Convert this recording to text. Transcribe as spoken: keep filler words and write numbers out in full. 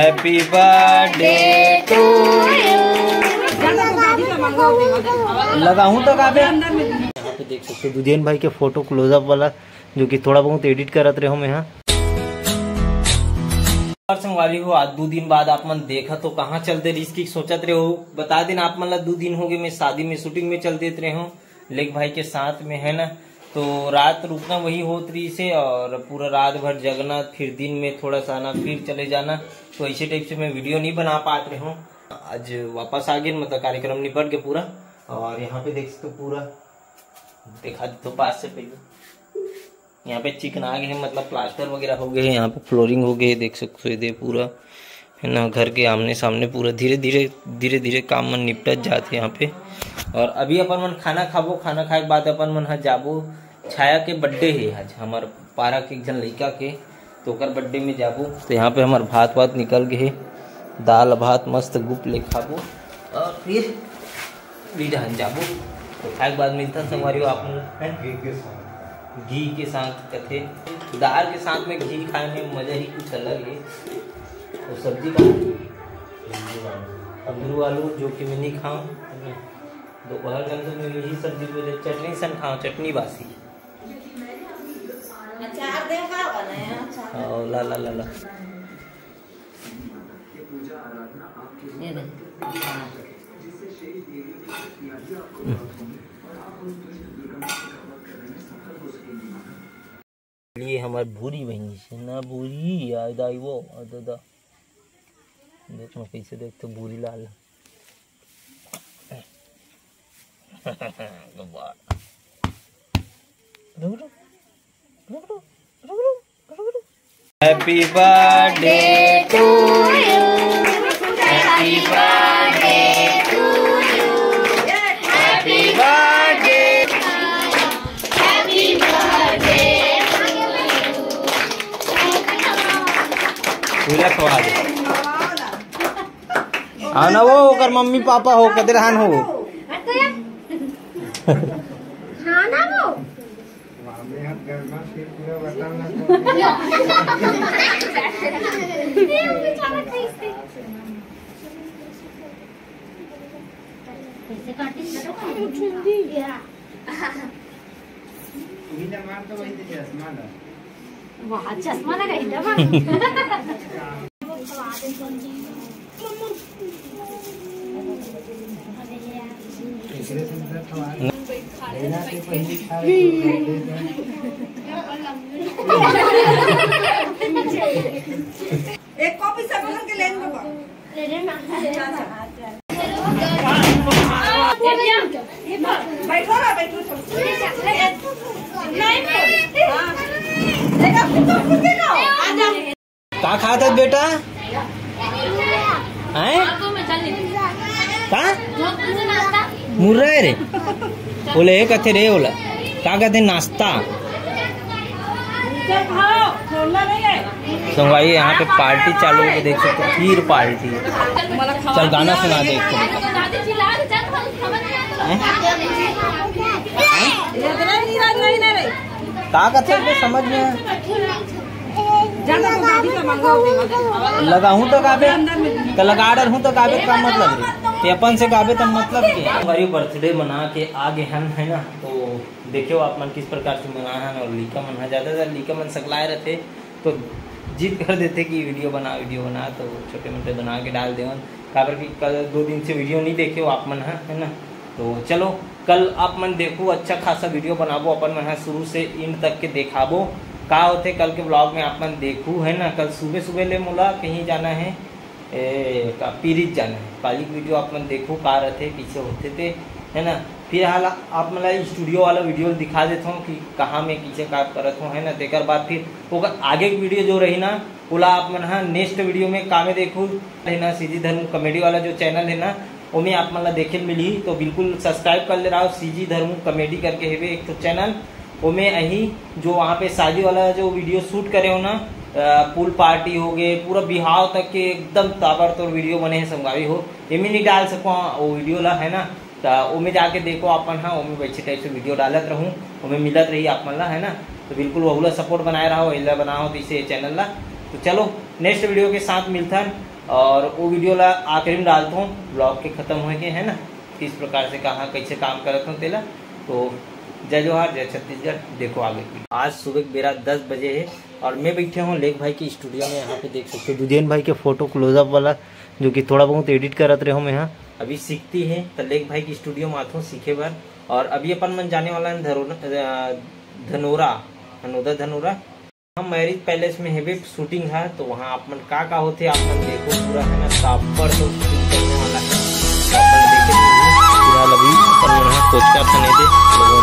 Happy birthday to you। लगाहूं तो गाबे। यहाँ पे देख सकते हो दुजेन भाई के फोटो क्लोजअप वाला, जो कि थोड़ा बहुत एडिट करत रहे हो मैं यहाँ। और संगवारी हो, आज दू दिन बाद आप मन देखा तो कहाँ चल दे रिस्क की सोचत रहे हो। बता देना आप मन ला, दू दिन हो गए मैं शादी में शूटिंग में चल देत रहे हो लेक भाई के साथ में, है ना। तो रात रुकना वही होत रही से और पूरा रात भर जगना, फिर दिन में थोड़ा सा आना, फिर चले जाना। तो ऐसे टाइप से मैं वीडियो नहीं बना पात रहे हूँ। आज वापस आ गए, मतलब कार्यक्रम निपट गया पूरा। और यहाँ पे देख सकते हो पूरा, दिखा दे तो पास से पहले। यहाँ पे चिकना गए हैं, मतलब प्लास्टर वगैरह हो गए हैं, यहाँ पे फ्लोरिंग हो गए है, देख सकते हो ये पूरा, है ना। घर के आमने सामने पूरा धीरे धीरे धीरे धीरे काम मन निपटत जाते यहाँ पे। और अभी अपन मन खाना खाबो, खाना खाए के बाद अपन मन ह जाबो। छाया के बर्थडे है आज, हमार पारा के एक जन लड़का के, तो ओकर बर्थडे में जाबो। तो यहाँ पे हमार भात वात निकल गए है, दाल भात मस्त गुप ले खाबो और फिर बिडहन जाबो। तो खाए के बाद मिलता संगवारी हो आप मन ला, है? घी के साथ। घी के साथ कथे, दाल के साथ में घी खाए में मजा ही कुछ अलग है। और सब्जी का कुंदरू आलू, जो कि मैं नहीं खाऊं, दोपहर का तो मैं यही सब्जी को चटनी सन खाऊं, चटनी बासी। अचार दे का बनाया? अचार। ला ला ला ला। ये दे। हाँ। ये हमार भूरी बहनी से ना, भूरी याद आई वो, आ दादा। देख ना कैसे देखते भूरी लाल। रुक, रुक, रुक, रुक, रुक, रुक, रुक। Happy birthday to you। Happy birthday to you। Happy birthday। Happy birthday। पूरा खवा दे। हाँ ना, वो ओकर मम्मी पापा हो, कदे रहन हो। हाँ ना वो। कैसे काटी? वाह, चश्मा लगाई था। एक कॉपी सब भर के लेन बाबा। बैठो ना, बैठो। हाँ। देखा, तुम तो भूल गए ना। का खात हस बेटा? हैं? का? मुर्रा है रे। बोले, "ए कथे रे?" बोला, "का कहते हैं, नाश्ता?" संगवारी, यहाँ पे पार्टी चालू हो गई, देख सकते हो, खीर पार्टी। चल, गाना सुना दे एक ठो। हैं? हैं? का कथे, समझ में? लगाहूं तो गाबे, तो लगा डरहूं तो गाबे, का मतलब रे? ते अपन से गाबे, तब मतलब के? हमारी बर्थडे मना के आ गए हन, है ना? तो देखियो आप मन किस प्रकार से मनाए हन, और लइका मन ह, ज्यादातर लइका मन सकलाए रहथे, तो जिद कर देथे कि वीडियो बना, वीडियो बना, तो छोटे मोटे बना के डाल देवन। काबर कि कल दो दिन से वीडियो नहीं देखे हो आप मन ह, है ना? तो चलो, कल आप मन देखो, अच्छा खासा वीडियो बनाबो अपन मन ह, शुरू से एंड तक के देखाबो का होथे कल के व्लॉग में, आप मन देखो, है ना। कल सुबह सुबह ले मोला कहीं जाना है, ए, का पीरित जाना है, काली वीडियो आप मन देखो का रथे, कैसे होथे ते, है ना। फिर हाल आप मन ला स्टूडियो वाला वीडियो दिखा देत हूँ कि कहाँ में कैसे का करत हूँ, है ना। तेकर बाद फिर ओकर आगे के वीडियो जो रही ना, ओला आप मन ह नेक्स्ट वीडियो में का में देखू, है ना, सीजी धर्म कॉमेडी वाला जो चैनल है ना, ओमे आप मन ला देखे ल मिलही। तो बिल्कुल सब्सक्राइब कर ले रहा हो, सीजी धर्म कॉमेडी करके हेवे एक ठो चैनल, ओमे अही जो वहाँ पे शादी वाला जो वीडियो शूट करे हो ना, अ, पूल पार्टी हो गए, पूरा बिहाव तक के एकदम ताबड़तोड़ वीडियो बने हैं संगवारी हो। एमे नहीं डाल सको वो वीडियो ला, है ना, तो ओमे जाके देखो आप मन, हाँ, ओमे वैसे टाइप से वीडियो डालत रहूँ, ओमे मिलत रही आप मन ला, है ना। तो बिल्कुल वहू ला सपोर्ट बनाए रहो, एला बनाओ तो इसे चैनल ला। तो चलो, नेक्स्ट वीडियो के साथ मिलथन और वो वीडियो ला आखिरी में डालत हूँ, ब्लॉग के खत्म होए के, है ना, किस प्रकार से कहाँ कैसे काम करत हूँ तेला। तो जय जोहार, जय छत्तीसगढ़। देखो आगे की। आज सुबह के बेरा दस बजे है और मैं बैठे हूँ लेख भाई के स्टूडियो में। यहाँ पे देख सकते हो दुजेन भाई के फोटो क्लोजअप वाला, जो कि थोड़ा बहुत एडिट करत रहे हूँ मैं यहाँ। अभी सीखती है तो लेख भाई के स्टूडियो में आथों सीखे बर। और अभी अपन मन जाने वाला है धरोना, अ, धनोरा, हनोदा धनोरा। हम मैरिज पैलेस में हेबे शूटिंग है, तो वहाँ आप मन का का होथे आप मन देखो पूरा, है ना, तापड़ तो शूटिंग करने वाला है। तो अपन देखे फिलहाल अभी अपन मन ह कोचका थाने दे लोगों